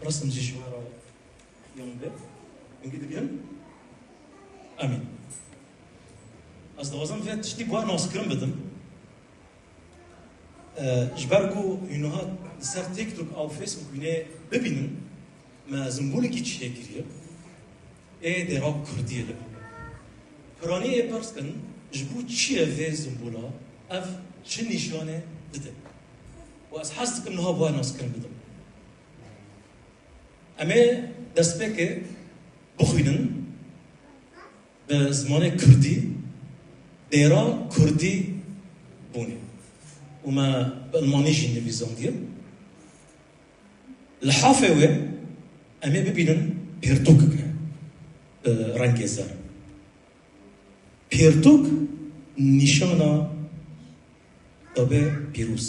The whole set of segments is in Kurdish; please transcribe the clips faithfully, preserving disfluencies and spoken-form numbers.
Rizq jî ji we re yom be. Hingî dibînin? Amîn. Ez dixwazim vê tiştî guh naskirin bidim. E, ji ber ku hîn niha li ser TikTok û Facebook hûn ê bibînin, me zimbolekî çêkiriye. Ê dêra Kurdiyê li. Piranî ê pirs kin, ji bo çi ye vê zimbola, ev çi nîşane dide? Û ez hez dikim niha guh naskirin bidim. Em ê destpêkê bixwînin bi zimanê kurdî, dêra kurdî bûnê. Û me bi ilmanî jî nivîsandiye. Li hafê wê em ê bibînin pêrtûkek heye, bi rengê zer. Pêrtûk nîşana Tabê pîroz.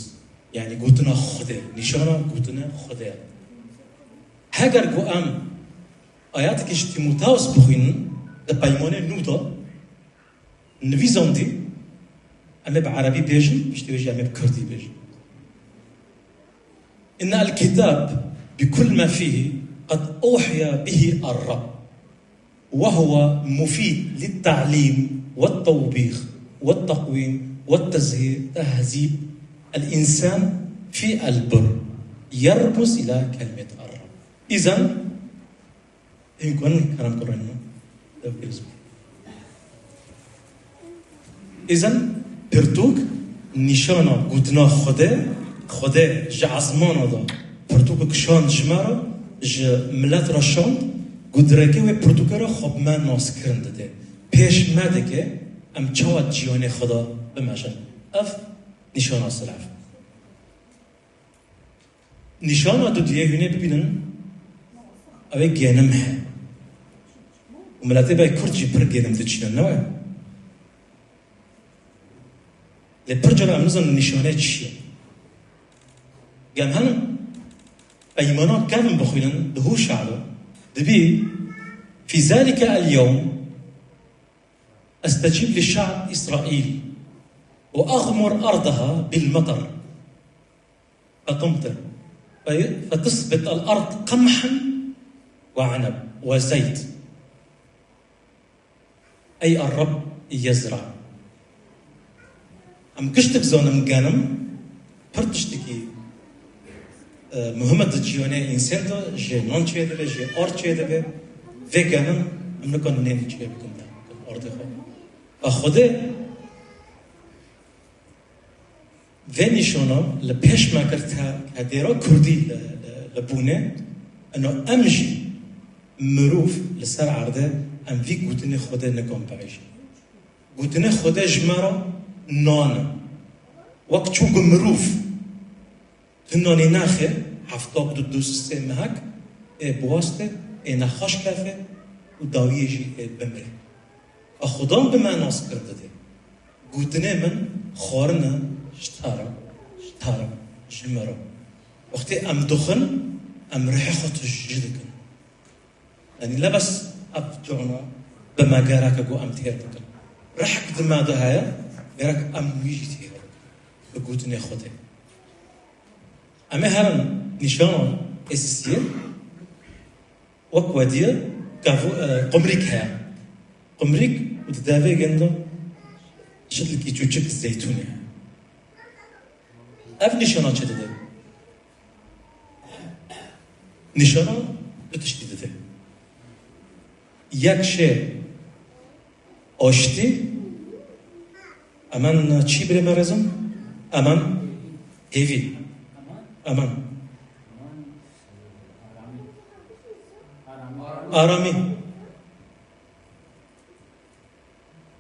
Yanî gotina Xwedê, nîşana gotina Xwedê. Heger ku em ayatekî ji Tîmoteos bixwînin, di peymanê nû de nivîsandî, em ê bi erebî bêjin, piştî wê jî em ê bi kurdî bêjin. إن الكتاب بكل ما فيه قد أوحي به الرب، وهو مفيد للتعليم والتوبيخ والتقويم والتزهي-، تهذيب الإنسان في البر، يرمز إلى كلمة الرب. إذن، Hîn ku hûn kerem kurên min, ew pîroz bû. Îzin pirtûk nîşana gotina Xwedê, Xwedê ji ezmana de pirtûkek şand ji me re, ji milet re şand, ku dirêkê wê pirtûkê re xwe bi me naskirin dide. Pêş me dike em çawa di jiyanê xwe de bimejin. Ev nîşana silaf. Nîşana dudiyê hûn ê bibînin, ew ê genim he. Û miletê belê kurd jî pir genim diçînin, ne wê? Lê pir cara em nizanin nîşane çi ye. Gem hin peymana kevin bixwînin, di Hûşa de dibî, في ذلك اليوم أستجيب لشعب إسرائيل وأغمر أرضها بالمطر. فتمطر، في-، فتصبت الأرض قمحا وعنب وزيت. أي الرب يزرع. Em giştik zanin genim, pir tiştekî, e, muhim e di cîhanê însan de, jê nan çêdibe, jê ard çêdibe. Vê genim em nikarin nênî çêbikin de, ardê xwe. Ve Xwedê Vê nîşana li pêş me girtiye, ke dêra kurdî li, li, li bûne, ino em jî mirov li ser erdê em vî gotinê Xwedê nikan biêjin. Gotinê Xwedê ji me re nan e. Wek çû ku mirov tu nanê naxe, hefta ku tu dûsê mehek, ê biwaste, ê nexweş kefe û dawiyê jî ê bimre. Ve Xudan bi me naskirin dide. Gotinê min xwarin e ji te re, ji te re, ji me re. Wextê em dixwin, em rihê xwe tijî dikin. Yanî ne bes ev cana bi me gerek e ku em têr bikin. Rihek di me de heye, gerek em wî jî têr bikin. Bi gotinê Xwedê. Em ê herin nîşana êsisiyê. Wek we diye, kavu-, e, qumrîk heye. Qumrîk û di devê gund de şitlekî çûçik zeytûnê heye. Ev nîşana çi dide? Nîşana du tiştî dide. Yek jê aştî, emen çi birê me rêzin? Emen hêvî. Emen. Aramî.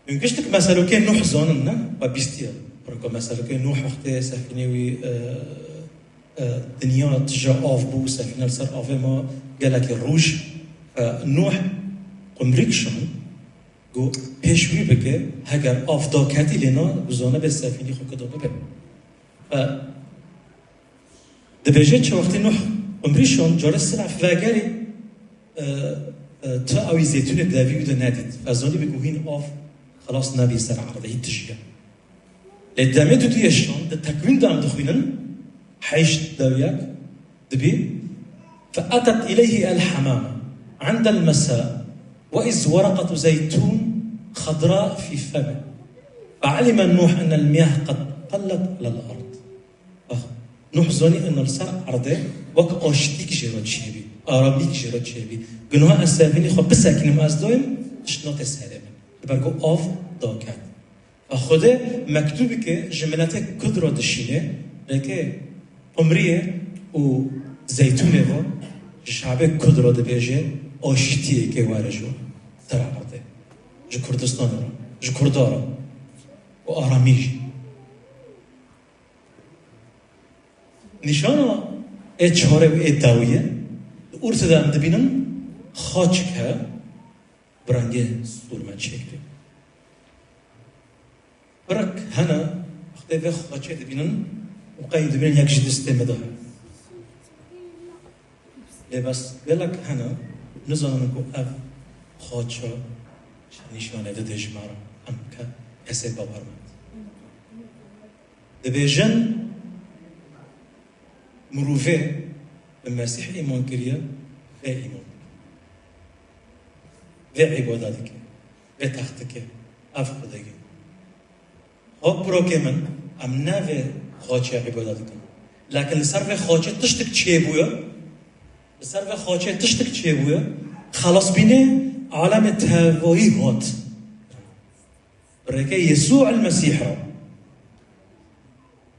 Hûn giştik meselokê Nuh zanin, ne? We bîstiye. Pirka meselokê Nuh wextê sefînê wî, e, e, dinya tije av bû, sefîne li ser avê ma gelekî roj. E, Nuh qumrîk şand, got, pêş wî bike, heger av daketî lê na, ku zanibe sefînê xwe kida bibe. E, Dibêje çi wextê Nuh qumrî şand, carê silaf vegerî, e, e, tu ewî zeytûnê devî wî de nedît. Ez zanî bî ku hîn av xelas nebî ser erdê, hîn tijî ye. Lê demê dudiyê şand, di Tekwîn de em dixwînin, heşt dewyek, dibî, فأتت إليه الحمامة عند المساء وإذ ورقة زيتون خضراء في فمه. فعلم نوح أن المياه قد قلت على الأرض. Ax, Nuh zanî ina li ser erdê wek aştîk jê re çêbî, aramîk jê re çêbî. Gunha ez servînî xwe bisekînim, ez doyim, tişt nate serê min. Li ber ku av daket. Xwedê mektûbeke ji miletê Kurd re dişîne, rêkê qumriyê û zeytûnê ve ji şabê Kurd re dibêje, aşîtiyeke were ji ser erdê. Ji Kurdistanê re, ji Kurda re û aramî jî. Nîşana ê çarê û ê dawiyê, li ortê de em dibînin xaçik heye, bi rengê stûrme çêkirî. Pirek hene, wextê vê xaçê dibînin û qey dibînin yek ji destê me de heye. Lê bes gelek hene, nizanin ku ev xaça çi nîşanê dide ji me re, em ke-, kesê bawer me. Dibêjin, mirovê bi Mesîh îman kiriye, vê îman dike. Vê îbada dike. Vê text dike. Ev Xwedê ye. Xwe birokê min, em ne vê xaçê îbada dikin. Lakin li ser vê xaçê tiştek çêbûye. Li ser vê xaçê tiştek çêbûye. Xelasbînê alemê tevayî hat. Bi rêkê Yesû el Mesîh re.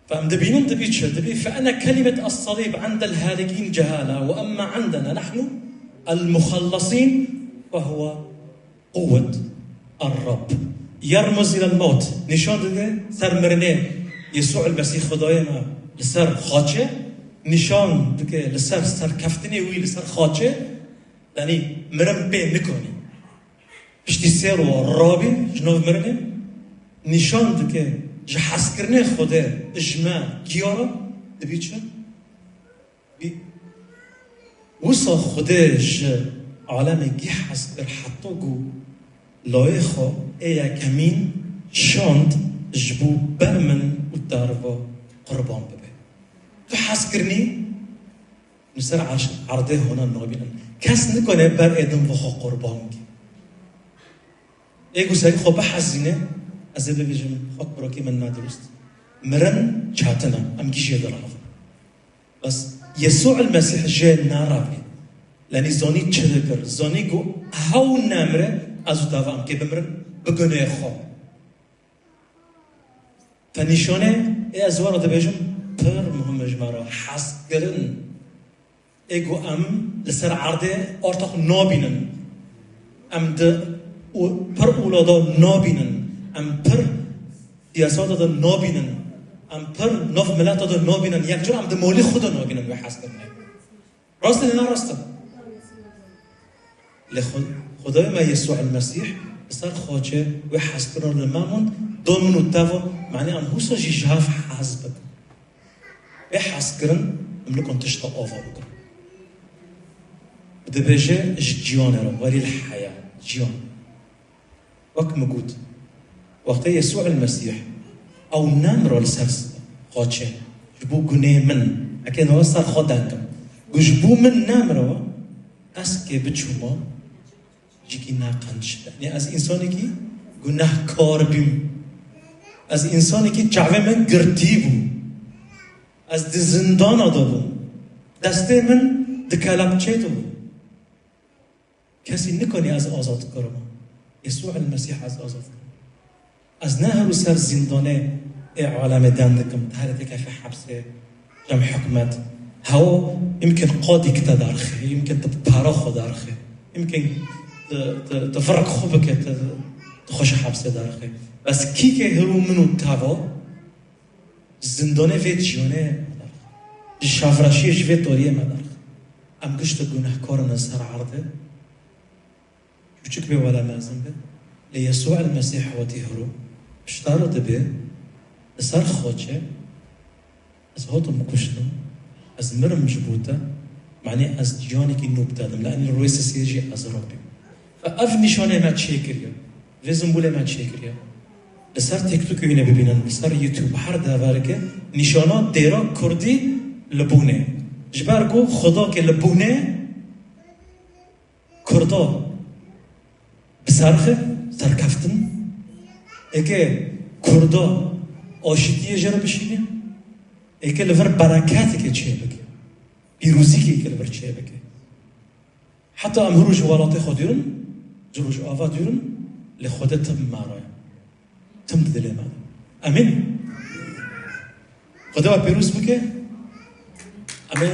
Fe em dibînin dibî çi? Dibî فإن كلمة الصليب عند الهالكين جهالة وأما عندنا نحن المخلصين فهو قوة الرب يرمز إلى الموت. Nîşan dide ser mirinê Yesû el Mesîh Xwedayê me li ser xaçê, nîşan dike li ser serkeftinê wî li ser xaçê, yanî mirin pê nikanî. Piştî sê roj rabî ji nav mirinê, nîşan dike ji hezkirinê Xwedê ji me giya re dibî çi? Bî. Wisa Xwedê ji alemê gî hez kir heta ku layê xwe ê yekemîn şand ji bo ber min û te re ve qurban bibe. Tu hez kirinî, Li ser erş-, erdê hona nabînin. Kes nikane ber êdin ve xwe qurban bike. Ê ku serî xwe bihezîne, ez ê bibêjim, xwe kurokî min nadirust. Mirin çetin e, em gî jê diravin. Bes Yesû el Mesîh jê neravî. Lenî zanî çi dikir. Zanî ku hew nemre, ez û te ve em kê bimirin, bi gunê xwe. Te nîşanê, ê ez were dibêjim, pir muhim e ji me re hezkirin. Ê ku em li ser erdê ortax nabînin. Em di û pir olada nabînin. Em pir siyaseta de nabînin. Em pir nav mileta de nabînin. Yekcar em di molî xwe de nabînin wê hezkirinê. Rast e ne rast e? Lê Xu-, Xwedayê me Yesû el Mesîh li ser xaçê wê hezkirin li me mund, do min û te ve, manê em husa jî ji hev hez bikin. Wê hezkirin em nikon tişta ava bikin. Dibêje ji ciyanê re, welîl heya, ciyan. Wek min got, wextê Yesû el Mesîh ew nemira li ser xaçê ji bo gunê min, eke nava ser xwe deng kim, got, ji bo min nemira, ez kê biçûma, jikî neqenc. Yanî ez însanekî gunehkar bîm. Ez însanekî çavê min girtî bû. Ez di zindana de bûm. Destê min di kelepçê de bû. Kesî nikanî ez azad kirime. Yesû el Mesîh ez azad kirim. Ez ne her û ser zîndanê ê alemê deng dikim, te herê te kefê hepsê, cem hikmet. Hewa, îmkin qadîk te derxê, îmkin te para xwe derxê. Îmkin te, te, te virek xwe bike, te, te xwe ji hepsê derxê. Bes kî ke her û min û te va, Ji zindonê vê cîhanê me derxe. Ji şavreşiyê ji vê toriyê me derxe. Em gişt û gunehkar in li ser erdê. Çûçik bê wele mezin be. Lê Yesû el Mesîh wetî hiro. Pişta re dibê. Li ser xaçê. Ez hatim kuştin. Ez mirim ji bo te. Manê ez cîhanekî nû bi te dim. Li enî rûyê sisiyê jî ez rabîm. Fe ev nîşanê me çêkiriye. Vê zimbûlê me çêkiriye. Li ser TikTokê hûn ê bibînin, li ser YouTube, her devereke nîşana dêra kurdî li Bûnê. Ji ber ku Xwedakê li bûnê Kurda bi ser xe serkeftin, êkê Kurda aşitiyê jê re bişîne, êkê li vir bereketekê çêbike, pîrozîkê êkê li vir çêbike. Heta em hûr ji welatê xwe dûrin, ji Rojava dûrin, lê Xwedê tim me re ye. Tim di dilê me de. Emîn. Xwedê we pîroz bike. Em ê